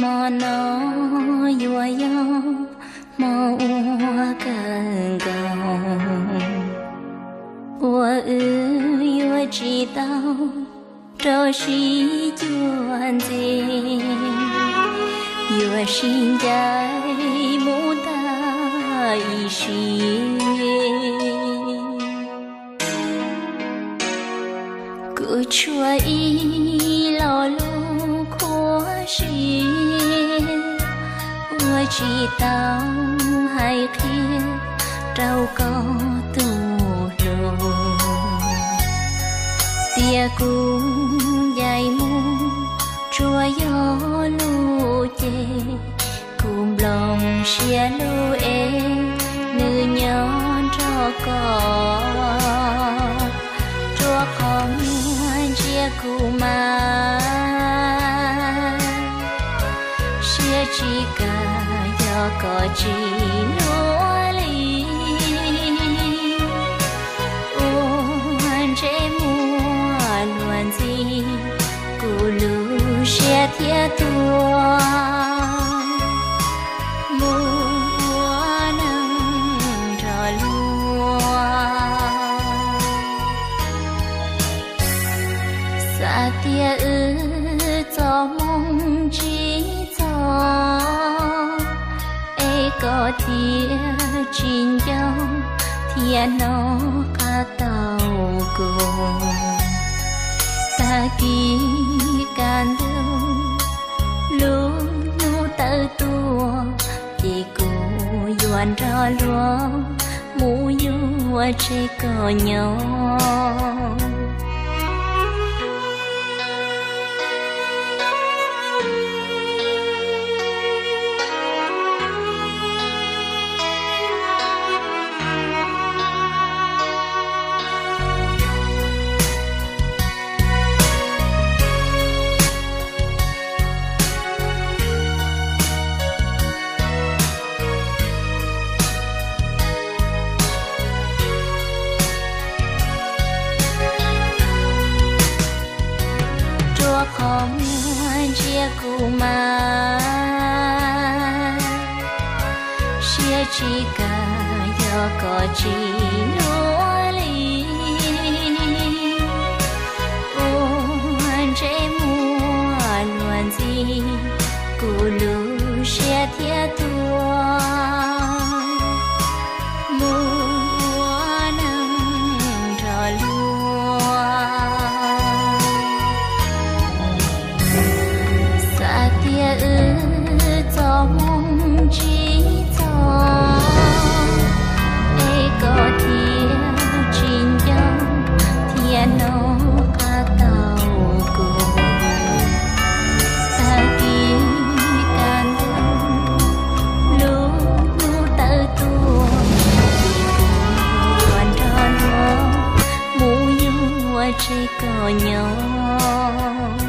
Hmo no yuav yog hmo uas kawg nkaus uas wb yuav tsis tau rau sib cuag ntxiv, yuav sib ncaim mus tag ib sim. Kuv tshuav ib lo lus qhuab siab uas tsis tau hais qhia rau koj tus hlub, tias kuv ncaim mus tsuas yog lus ceg. Kuv nplooj siab lug es nws nyob nrog koj, rua qhov muag ntsia kuv mas, siab tsis kam yog koj tsis luag li. Ua ntsej muag luag ntxhi, kuv lub siab thiaj tuag mus ua neeg nrog luag. Xav tias wb txoj hmoo tsis txog, es koj thiaj tsis nco thiab hnov qab tau kuv. Tag kis kaj ntug lub hnub tawm tuaj, ces kuv yuav nrog luag mus yuav tsev koj nyob. Rua qhov muag ntsia kuv mas, siab tsis kam yog koj tsis luag li. Ua ntsej muag luag ntxhi, kuv lub siab thiaj tuag mus ua neeg nrog luag. Xav tias wb txoj hmoo tsis txog, es koj thiaj tsis nco thiab hnov qab tau kuv. Tag kis kaj ntug lub hnub tawm tuaj, ces kuv yuav nrog luag mus yuav tsev koj nyob.